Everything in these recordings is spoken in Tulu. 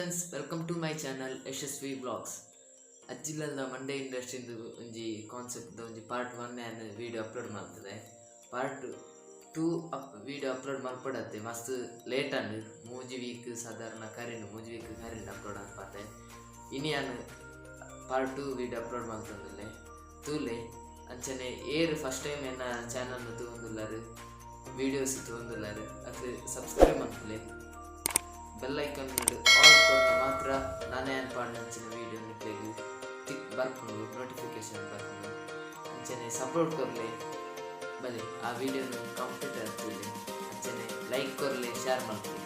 Friends, welcome to my channel Yashasvi vlogs. ಅಜ್ಜಿಲ್ಲದ Monday ಇಂಡಸ್ಟ್ರಿಂದು ಒಂಜಿ ಕಾನ್ಸೆಪ್ಟ್ ಒಂಜಿ ಪಾರ್ಟ್ 1 ಯಾನ್ ವೀಡಿಯೋ ಅಪ್ಲೋಡ್ ಮಲ್ತದೆ. ಪಾರ್ಟ್ 2 ವೀಡಿಯೋ ಅಪ್ಲೋಡ್ ಮಲ್ಪಡತ್ತೆ ಮಸ್ತ್ ಲೇಟ್ ಆಂಡ್. 3 ವೀಕ್ ಸಾಧಾರಣ ಕರಿಂಡು, 3 ವೀಕ್ ಕರಿಂಡು ಅಪ್ಲೋಡ್ ಅನ್ಪಾತೆ. ಇನಿ ಯಾನ್ ಪಾರ್ಟ್ 2 ವೀಡಿಯೋ ಅಪ್ಲೋಡ್ ಮಲ್ತೊಂದುಲ್ಲೆ ತೂಲೆ. ಅಂಚನೆ ಏರ್ ಫಸ್ಟ್ ಟೈಮ್ ಎನ್ನ ಚಾನಲ್ ತೂವೊಂದುಲ್ಲಾರು, ವೀಡಿಯೋಸ್ ತೂವೊಂದುಲ್ಲಾರು, ಅಕ್ಲು ಸಬ್ಸ್ಕ್ರೈಬ್ ಮಲ್ಪುಲೆ. ಬೆಲ್ ಐಕಾನ್ ಆಲ್ ಕೊರ್ನ ಮಾತ್ರ ನಾನೇ ಪಾಡ್ನಂಚಿನ ವೀಡಿಯೋ ನಿಕ್ಲೆಗ್ ತಿಕ್ ಬರ್ಪುಂಡು, ನೋಟಿಫಿಕೇಶನ್ ಬರ್ಪುಂಡು. ಅಂಚನೆ ಸಪೋರ್ಟ್ ಕೊರ್ಲೆ. ಬಲೆ ಆ ವೀಡಿಯೋನು ಕಂಪ್ಲೀಟ್ ಆಗ್ತದೆ. ಅಂಚನೆ ಲೈಕ್ ಕೊರ್ಲೆ, ಶೇರ್ ಮಲ್ಪುಲೆ.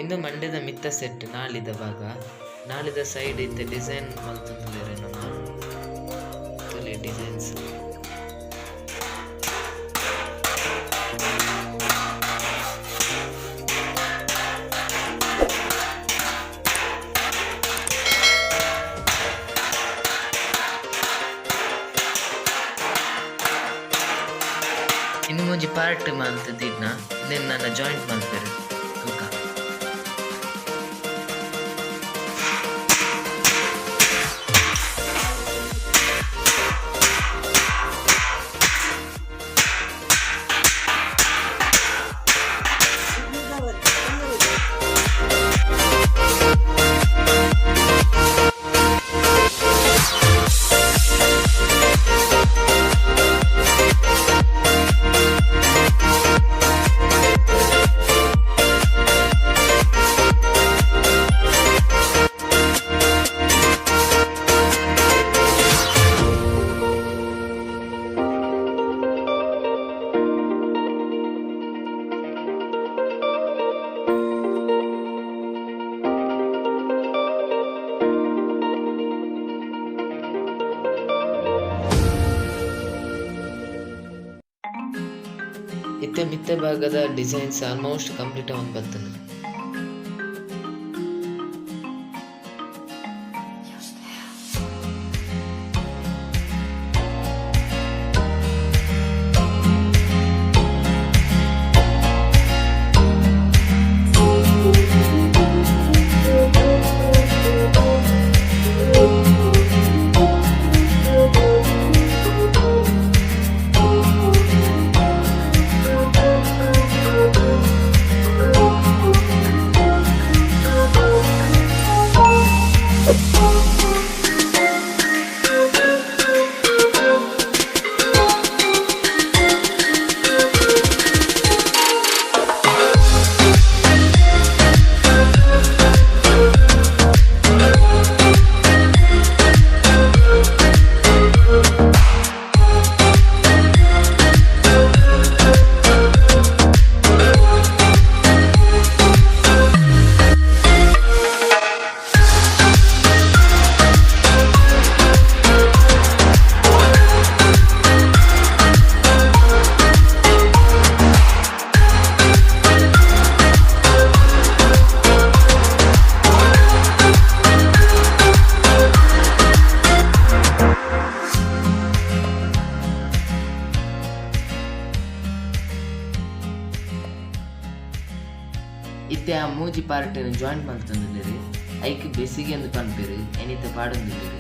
ಇಂದು ಮಂಡ್ಯದ ಮಿತ್ತ ಸೆಟ್ ನಾಳಿದ ಭಾಗ, ನಾಳಿದ ಸೈಡ್ ಇತ್ತೆ ಡಿಸೈನ್ ಮಲ್ತೊಂದುಲ್ಲೆರ್ ನಮ ತೂಲೆ ಡಿಸೈನ್ಸ್. ಇಂದು ಒಂಜಿ ಪಾರ್ಟ್ ಮಲ್ತ್ ದೀಡ್ನ ಇಂದೆನ್ ನನ ಜಾಯಿಂಟ್ ಮಲ್ಪೆರ್ ತೂಕ. ಇತ್ತೆ ಮಿತ್ತ ಭಾಗದ ಡಿಸೈನ್ಸ್ ಆಲ್ಮೋಸ್ಟ್ ಕಂಪ್ಲೀಟ್ ಆವೊಂದು ಬತ್ತುಂಡು. ಇತ್ತೆ ಆ ಮೂಜಿ ಪಾರ್ಟ್ ಜಾಯಿಂಟ್ ಮಲ್ತೊಂದುಲ್ಲೆರ್. ಐಕ್ ಬೆಸಿಗೆ ಅಂದ್ ಪನ್ಪೆರ್, ಎನಿತ ಪಾಡೊಂದುಲ್ಲೆರ್.